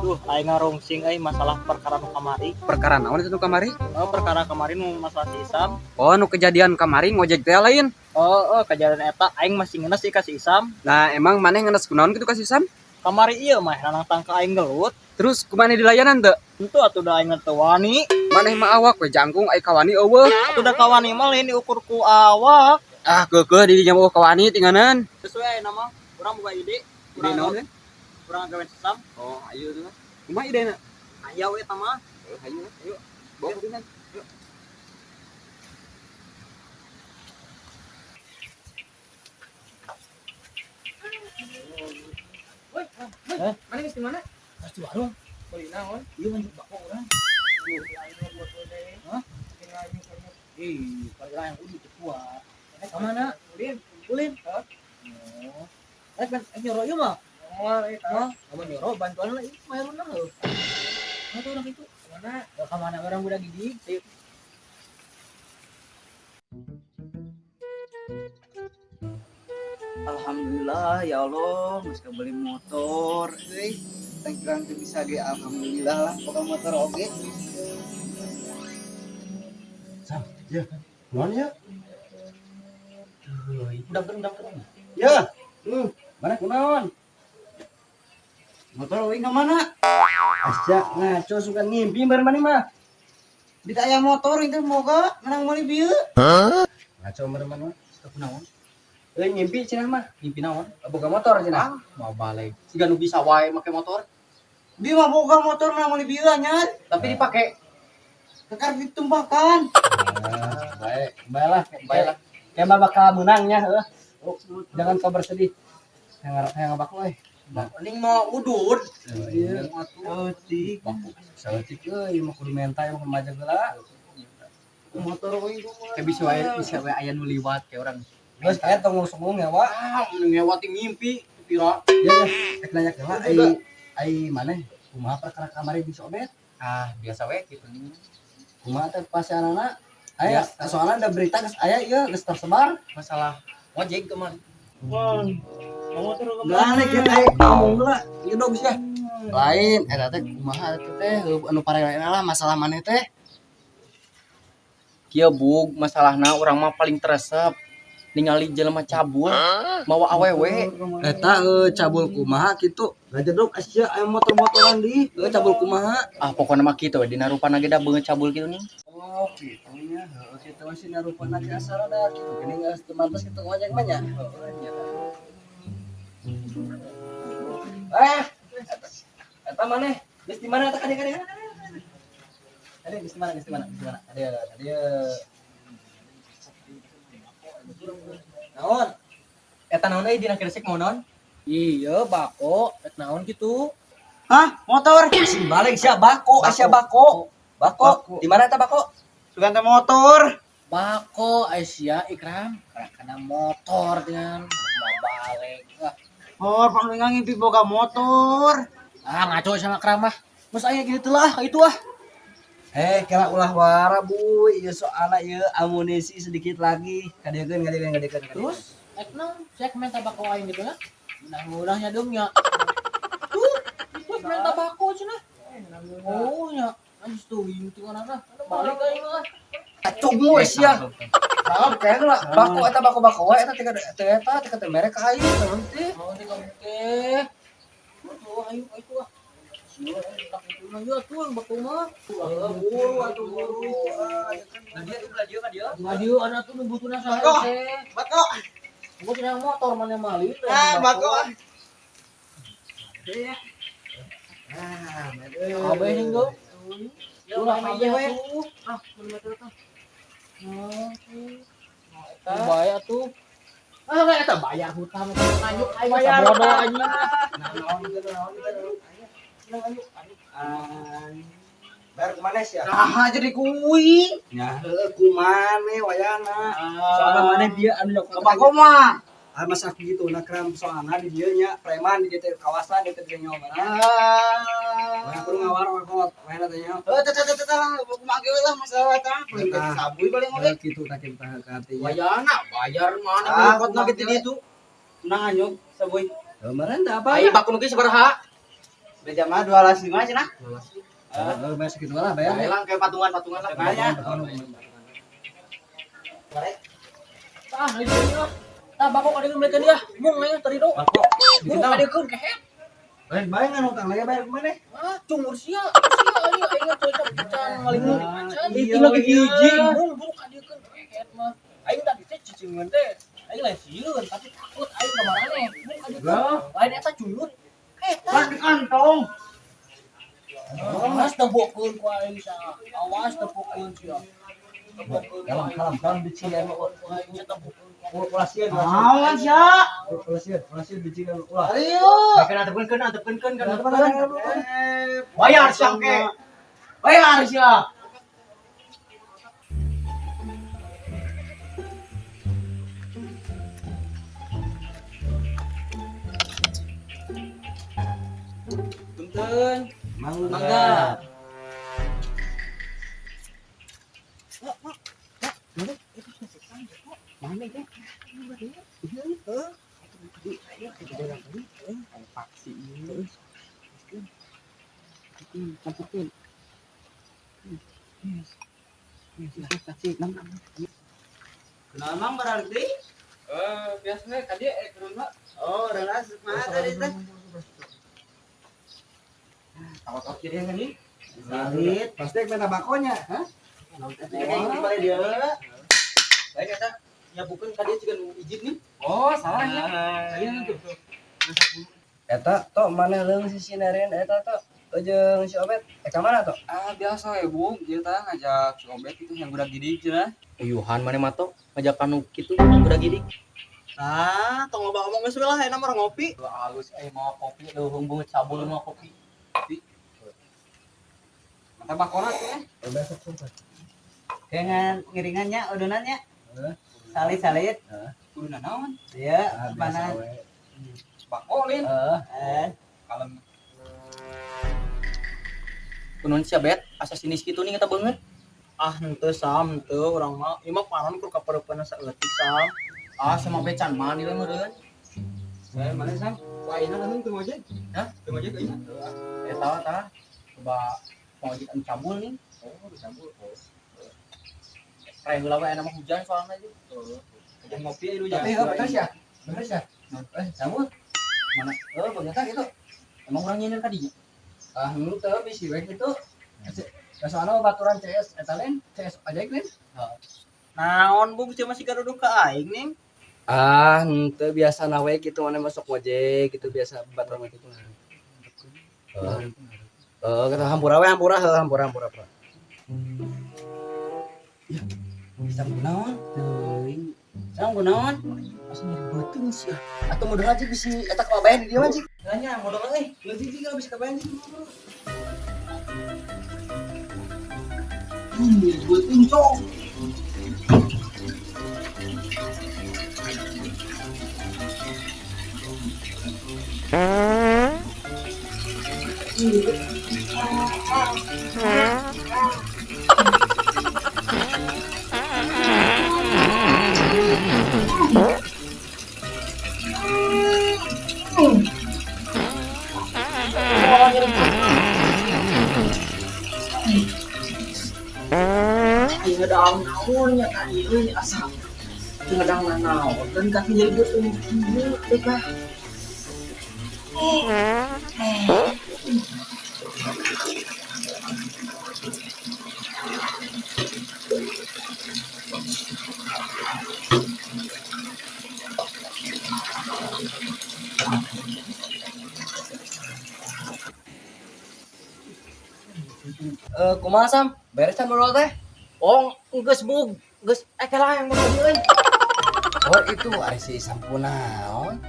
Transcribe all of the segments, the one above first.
Duh, aing ngarungsing euy masalah perkara nu kamari. Perkara naon itu nu kamari? Oh, perkara kamari nu masalah si Isam. Oh, nu kejadian kamari ngojek teh lain. Oh, kejadian eta aing masih ngenes sih ka si Isam. Nah, emang maneh ngenes kunaon kitu ka si Isam? Kamari ieu mah nangtang ka aing gelut. Terus kumaha dilayanan teu? Tentu atuh da aing teu wani. Maneh mah awak we jangkung ai kawani euweuh. Atuh da kawani mah lain diukur ku awak. Ah, keukeuh di dinya mah kawani tinganan. Sesuai ayeuna mah urang boga ide. Ide naon teh? Urang gawe si Isam. Oh, ayo tuh. Kumaha idena? Aya we eta mah. Ayo, ayo. Bawa ke dinya. Yuk. Eh, Mana geus di mana? Pasti warung. Beli naon? Ieu lanjut bako urang. Hah? Ih, kalau yang udah teu kuat. Eh, ka mana? Ulin. Ulin. Oh. Eh, kan nyoro ieu mah. Moal eta. Wah, kamu nyoro bantuan lah ieu mayaruna heuh. Mana tuh orang itu? Mana? Ya ka mana orang budak gigi? Ayo. Alhamdulillah ya Allah, geus beli motor euy. Tangkiran teu bisa ge alhamdulillah lah boga motor oge. Sam, ya. Naon ya? Udah kan, udah kan. Ya. Mana kunaon? Motor euy ka mana? Asa ngaco suka ngimpi bareng mana mah. Di aya motor itu moga menang meuli bieu. Ngaco bareng mana? Suka kunaon? Euy ngimpi cenah mah. Ngimpi naon? Boga motor cenah. Ah, mau balik. Siga nu bisa wae make motor, Bi mah boga motor menang meuli bieu anyar. tapi dipake. Kekar ditumpakan. Ah, baik, baiklah, Baiklah. Kayak mah bakal menangnya heuh. Oh, jangan kau bersedih. Yang yang bako euy. Mending mau udud. Iya. Eutik. Saeutik euy mah kudu menta mah kudu majak heula. Motor euy kumaha? Kayak bisa wae aya nu liwat kayak orang. Geus aya tong ngusung ngewa. Ah, nu ngewati ngimpi pira. Ya ya, rek nanya heula ai ai maneh kumaha perkara kamari bisa obet? Ah, biasa we kitu. Kumaha teh pasianana? Aya, Biasa. soalnya ada berita geus aya ieu geus tersebar. Masalah ngojek kemarin. Wah, motor ke Balik kita ai ngomong heula, ieu dong sia. Lain eta teh kumaha eta teh anu parelaena lah masalah maneh teh. Kieu bug masalahna urang mah paling teresep ningali jelema cabul mawa awewe. Eta cabul kumaha kitu? Ngajedog sia aya motor-motoran di. Heuh cabul kumaha? Ah, pokokna mah kitu we dina rupana ge da beungeut cabul kitu nih. Oh, kitu nya. Heuh kitu mah sih rupana ge asal da kitu geuning geus teu mantes kitu ngojek mah nya. Eh, eta maneh geus di mana eta kade kade? Kade geus di mana geus di mana? Geus di mana? Kade kade. Naon? Eta naon euy dina kresek mau naon? Iya, bako, rek naon kitu? Hah? Motor? Sing balik sia bako, sia bako. Bako. Di mana eta bako? Sugan teh motor. Bako Aisyah Ikram, karena motor dengan mau balik. Ah, Oh, pang ngimpi boga motor. ah ngaco sama Ikram mah. Mas aya gini tuh lah, itu ah. Eh, kela ulah wara bu, ieu soalna ieu amunisi sedikit lagi. Kadiekeun, kadiekeun, kadiekeun. Terus, rek naon? Saya minta bako aing gitu lah. Nah, dong nya. Tuh, itu minta bako cenah. Oh nya, anjing tuh yung tinggal ah. Balik aing lah. Cungu sia. Nah, kayaknya lah bako eta bako bako wae eta teh teh eta teh teh merek ka aing naon teh. Oh, ini kamu teh. Tuh, ayo itu ah. Sia, tak itu mah ya tuh yang bako mah. Buru atuh buru. Nah dia tuh dia ka dia. Nggak dia ada tuh nu butuhna saha Bako. teh. Bako. Gua cenah motor mana mali. Ah, bako. Ah, Kabeh sing tuh. Ya, Ulah ulah kabeh we. atuh. Ah, mun motor teh. Oh, eta bayar tuh. Ah, nggak eta bayar hutang nganyuk aing Bayar bodoh hutang. anjing. Nah, naon gitu naon gitu. Ah, bayar kemana sih ya? Nah, jadi kuing. Ya, heueuh kumane wayana. Soalna maneh dia anu nyokot. Bako mah. Ah masa gitu nah kram soalna di dieu nya preman di dieu teh kawasan di teh nyawa mana. Ah. Wah, kudu ngawar wakot, wayana teh nya. Eh, teh teh teh teh lah, kumaha ge lah masalah eta. Paling Nah. sabuy paling oge. Heuh kitu tah kitu tah artinya. Wayana bayar mana Ah, kot na kitu ditu. Nah, anyuk sabuy. Kemarin teh apa? Ai bako nu ge sabaraha? Beja mah 25 cenah. Heeh, bayar segitu lah bayar. Hilang kayak patungan-patungan lah. Makanya. Tah, itu dia. Tah bako ka mereka dia. Mung aja tadi do. Bako. Mung kadiekeun kehet. Lain bae ngan utang lagi bayar kemana? Ah, cungur sia. Sia aing aing cocok can ngalingun acan. Itu lagi hiji. Mung buru kadiekeun kehet mah. Aing tadi teh cicingeun teh. Aing lain sieun tapi takut aing ka maraneh. Mung kadiekeun. Lain eta cungur. Eta. Kan di kantong. Awas tebokeun ku aing sia. Awas tebokeun sia. Tebokeun. Kalem, kalem, kalem biji ya. Aing sia tebokeun. Ulah sieun, Naon sia? ulah sieun, ulah sieun biji kan ulah. Ayo. Kena tepkeun, tepkeun, Kenapa? Bayar siang ke. Bayar sia. Punten. Mangga. Kenal mang berarti? Eh, biasanya tadi turun Pak. Oh, udah mana tadi teh? Tahu-tahu kiri yang ini. Salit. Pasti minta bakonya, hah? Kayak gitu dia. Baik eta. Ya bukan tadi juga nu izin nih. Oh, salah ya. Iya tuh. Eta tok maneh leung si sinarian eta tok. Jeung si Obet, ka mana tok? Ah, biasa ya, Bung. Dia tah ngajak si Obet itu yang budak gidik cenah. Yuhan mana mah tok ngajak anu kitu budak gidik. Ah, tong loba omong geus we lah enak mah ngopi. Halus mau kopi leuheung beungeut cabul mau kopi. Mata bakona tuh eh. Besok sumpah. Dengan ngiringannya udunannya. Heeh. Salit-salit. Kudu naon? Iya, Ah, mana? biasa we. Bako lin. Heeh. Eh, Kalem. Kunaon sia bet asa sinis kitu nih kita beungeut. Ah, henteu sam, henteu urang mah. Ieu mah panon kur kapareupeuna saeutik sam. Ah sama becan mah nilai meureun. Saya mana Sam? Wah, ini langsung teu ngojek. Hah? Teu ngojek aing. Eta tah coba ngojek anu cabul nih. Oh, cabul. Reh heula we aya mah hujan soalna aja. Ngajak ngopi aja ya. Tapi heuh bener sih ya. Bener sih ya. Eh, cabul. Mana? Heuh, bener gitu. Emang urang nyieun ka dinya? Ah, henteu bisi we kitu. Soalnya baturan CS eta lain, CS aja lain. Naon Bung sia masih gaduduh ka aing nih. Ah, henteu biasa nawe gitu mana masuk ngojek gitu biasa baturan gitu. Heeh. Heeh, kita hampura we hampura heuh hampura hampura. hampura. Ya, bisa kunaon? Teuing. Sam kunaon? Asa nyeri beuteung sia. Atau modal aja bisi eta kabayan di dieu mah cik. Nanya modal euy. Leutik cik bisa kabayan cik. Nyeri beuteung cok. Aing ngedang naon nya tadi euy asa teu ngedang naon dan kaki nyeri beuteung kieu teh kah. Eh, kumaha Sam? Beres can dulu teh? Oh, geus bug, geus kela yang mau euy. Oh, itu ari si Isam kunaon?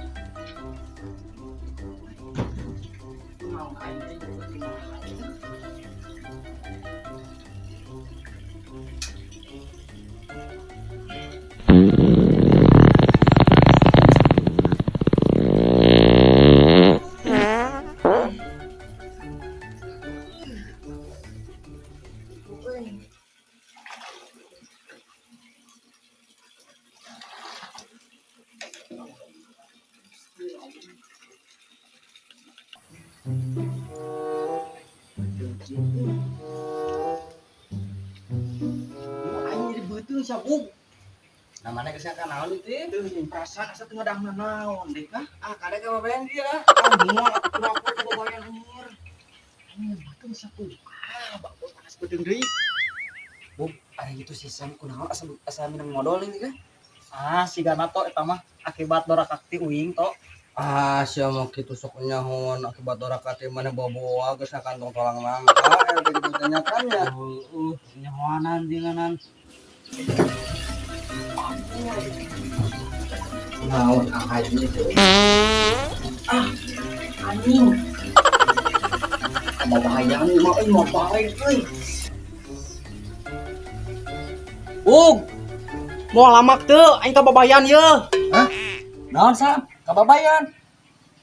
sia bug. Nah mana geus ka naon itu? Teuing perasaan asa teu ngadang naon deh kah? Ah, kadek ka babayan dia. Ah, moal atuh kumaha ka babayan anjir. Anjir, beuteung satu. Ah, bako panas beuteung deui. Bug, ari gitu si Sam kunaon asa asa minang modal ini kah? Ah, sigana to eta mah akibat doraka ti uing to. Ah, sia mah kitu sok nyahoan akibat doraka teh mana bawa-bawa geus na kantong tolang nangka begitu tanyakan ya. Heeh, nyahoanan dinganan. Naon haji itu? Ah, anjing. Kababayan mah euy mah bareng euy. Bug. Moal lamak teu aing kababayan ye. Hah? Naon Sam? Kababayan?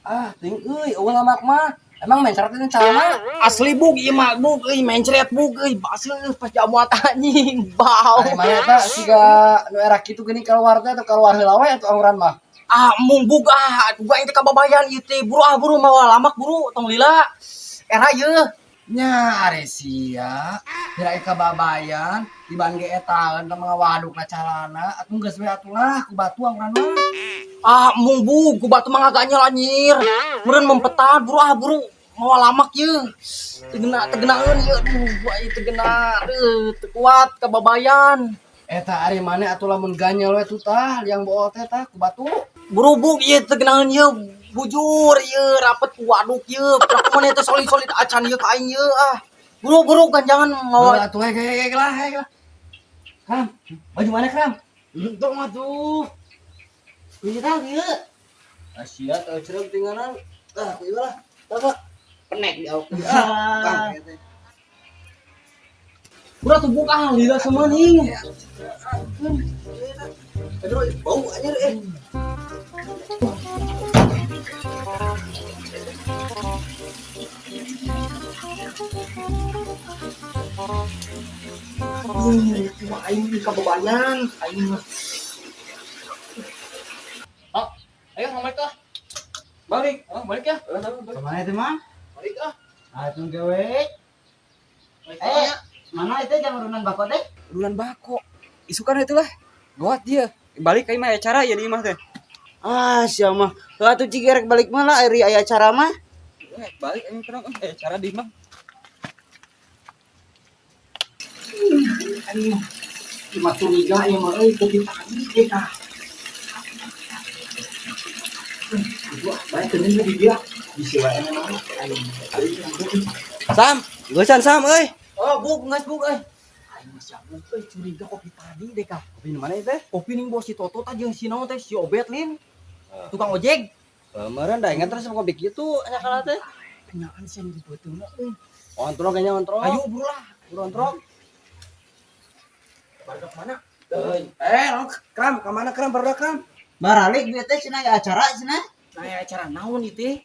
Ah, ting euy, eueuh lamak mah. Emang mencret teh celana? Asli bug ieu mah bug euy mencret bug euy baseuh pas jamuat anjing bau. Ari mana eta siga nu era kitu geuning keluar teh atau keluar heula we atuh angguran mah. Ah, mung bug ah, bug aing teh kababayan ieu teh. Buru ah buru mawa lamak buru tong lila. Era ye. Nya ari sia, kira kababayan tiban ge etaeun teh ngawadukna calana atuh geus we atuh lah ku batu angguran mah. Ah, mung bug ku batu mah ngaganyel anjir. Meureun mempetan buru ah buru mawa lamak ye. Tegena tegenaeun ye aduh aing tegena aduh teu kuat kababayan. Eta ari maneh atuh lamun ganyel we tuh tah liang bool teh tah ku batu. Buru bug ieu tegenaeun ye bujur ieu rapet ku waduk ye. Pelaku maneh teh solid-solid acan ieu ka aing ye ah. Buru-buru ganjangan mawa atuh hege hege lah hege lah. Kram, baju mana Kram? Untung atuh. Ieu tah ieu. Asia teu cereg tinggalan. Ah, ku ieu lah. Tah, Pak. Penek di awak. Ah. Udah tuh buka lila semua nih. Aduh, bau anjir eh. Cuma aing di kababayan, aing mah. Ah, ayo balik ah. Balik. Oh, balik ya. Kemana itu mah? Balik ah. Atuh gawe. Balik Eh, ah. mana itu jang urunan bako teh? Urunan bako. Isukan itulah. Goat dia. Balik ka imah aya acara ya di imah teh. Ah, sia mah. Heuh atuh cik rek balik mah lah ari aya acara mah. Eh, balik aing terang aya acara di imah. Aing mah cuma curiga ieu mah euy kopi tadi teh tah. Aduh, bae teuing di dia. Bisi wae mah aing. Sam, geusan Sam euy. Oh, bug geus bug euy. Aing mah sia bug euy curiga kopi tadi deh kah. Kopi nu mana itu? Kopi ning bos si Toto tah jeung si naon teh si Obet lin. Tukang ojek. Meureun da ingat terus kopi kitu nya kana teh. Kenyaan sih di beuteungna euy. Ontrog kayaknya ontrog. Ayo buru lah. Buru ontrog. Baru mana? Eh, Kram, ka mana Kram barudak Kram? Baralik dia teh cenah aya acara cenah. Nah, aya acara naon ieu teh?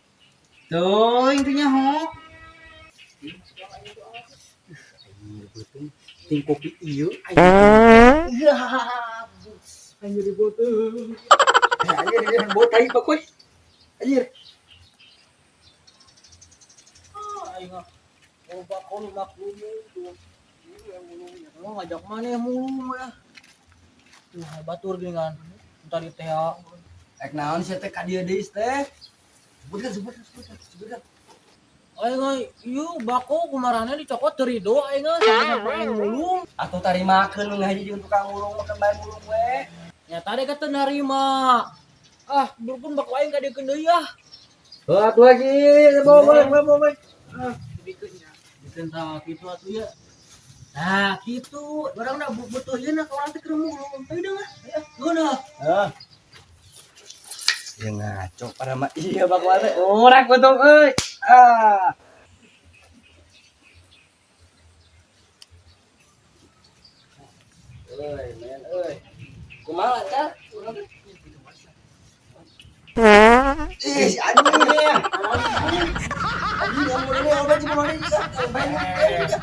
Tuh, intinya ho. Ting kopi ieu aing. Iya. Aing jadi beuteung. Anjir, dia bawa tai bakoy. Anjir. Aing ah. Oh, bako lu lumu tuh. Mau ngajak mana mulu mah. Tuh, batur gini kan. Entar di teh. Ek naon sia teh ka dieu deui teh? Sebutkan, sebutkan, sebutkan, sebutkan. Aing ah, ieu bako kumarane dicokot teu rido aing ah sampai-sampai aing mulung. Atuh tarimakeun nu ngaji jeung tukang mulung mah kan bae mulung we. Nyata deh kata narima. Ah, berpun bako aing ka dieu deui ah. Heuh atuh lagi, bawa balik, bawa balik. Bikin tah kitu atuh ya. Nah, kitu. Orang dah butuh ieu na ka urang teh keur mulung. Ayo deung ah. Geuna. Heuh. Ya ngaco pada mah iya bako teh. Urang untung euy. Ah. Euy, men euy. Kumaha lancar? Urang teh. Ih, si anjing. Anjing yang mulai ini obat cuma ini. Banyak.